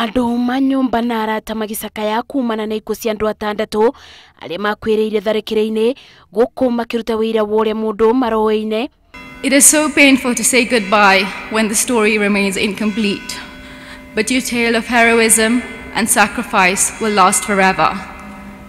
Andũ manyũmba na arata magĩcakaya kumana na ikuũ cia andũ atandatũ arĩa makuĩrĩire tharĩkĩra-inĩ gũkũ makĩruta wĩira wa ũrĩa mũndũ maroĩ-inĩ. It is so painful to say goodbye when the story remains incomplete, but your tale of heroism and sacrifice will last forever.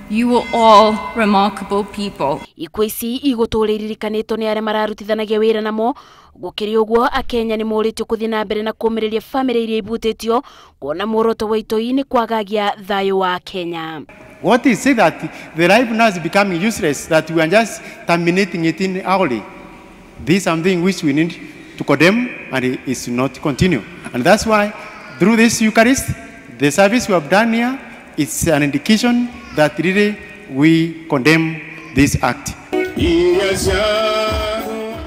You were all remarkable people. Ikuũ ici igũtũũra iririkanĩtwo nĩ arĩa mararutithanagia wĩra namo. Gũkĩrĩ ũguo, Akenya nĩ morĩtio gũthiĩ na mbere na kũũmĩrĩria bamĩrĩ iria ibutĩtio kuona muoroto wa itoi nĩ kwagagia thayũ wa Kenya. What is it that the life now is becoming useless, that we are just terminating it in early? This is something which we need to condemn and it is not continue. And that's why through this Eucharist, the service we have done here, it's an indication that really we condemn this act.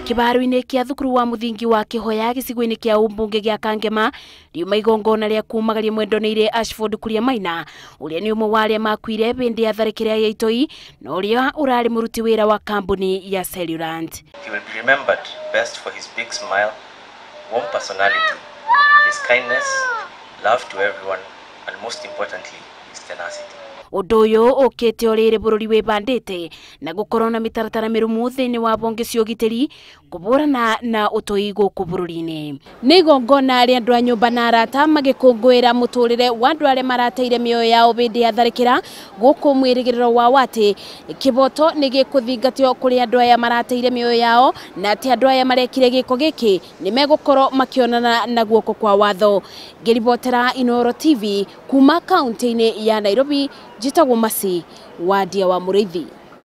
Kĩbaro-inĩ kĩa thukuru wa mũthingi wa Kĩhoya gĩcigo-inĩ kĩa ũmbunge gĩa Kangema riuma igongona rĩa kumagaria mwendonĩire Ashford Kuria Maina ũrĩa nĩ ũmwe wa arĩa makuire hĩndĩ ya tharĩkĩra ya itoi na ũrĩa ũrarĩ mũruti wĩra wa kambuni ya Cellulant. He will be remembered best for his big smile, warm personality, his kindness, love to everyone, and most importantly, his tenacity. Ũndũ ũyũ ũkĩte o rĩrĩ bũrũri wĩbandĩte na gũkorwo na mĩtaratara mĩrũmu thĩinĩ wa bonge cia ũgitĩri kũbũrana na ũtoi gũkũ bũrũri-inĩ. Nĩ igongona rĩa andũ a nyũmba na arata magĩkũngũĩra mũtũrĩre wa andũ arĩa marateire mĩoyo yao hĩndĩ ya tharĩkĩra gũkũ mwĩrĩgĩrĩro wao atĩ kĩboto nĩ gĩkũthingatio kũrĩ andũ aya marateire mĩoyo yao na atĩ andũ aya marekire gĩko gĩkĩ nĩ megũkorwo makĩonana na guoko kwa watho. Ngĩribotera Inooro TV kuma kaunti-inĩ ya Nairobi, njĩtagwo Mercy Wandia wa Mũrĩithi.